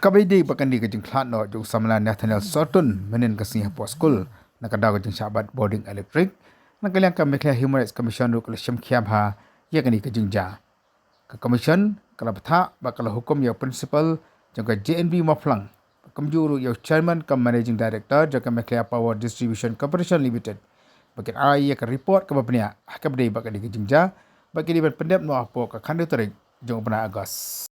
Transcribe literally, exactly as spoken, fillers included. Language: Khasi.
Kaba ïadei bad kane ka jingkhlad noh jong u samla Nathaniel Sortun mynhynnin ka sngi hapoh skul na ka daw ka jingshah bat bording elektrik, na ka liang ka Meghalaya Human Rights Commission ruh ka la shim khia bha ïa kane ka jingjia. Ka Commission ka la bthah bad ka la hukum ïa u Principal jong ka J N V Mawphlang, kumjuh ruh ïa u Chairman cum Managing Director jong ka Meghalaya Power Distribution Corporation Limited, ba kin ai ïa ka report kaba bniah ha kaba ïadei bad kane ka jingjia, ba kin dei ban pyndep noh hapoh ka khathynriew tarik jong u bnai August.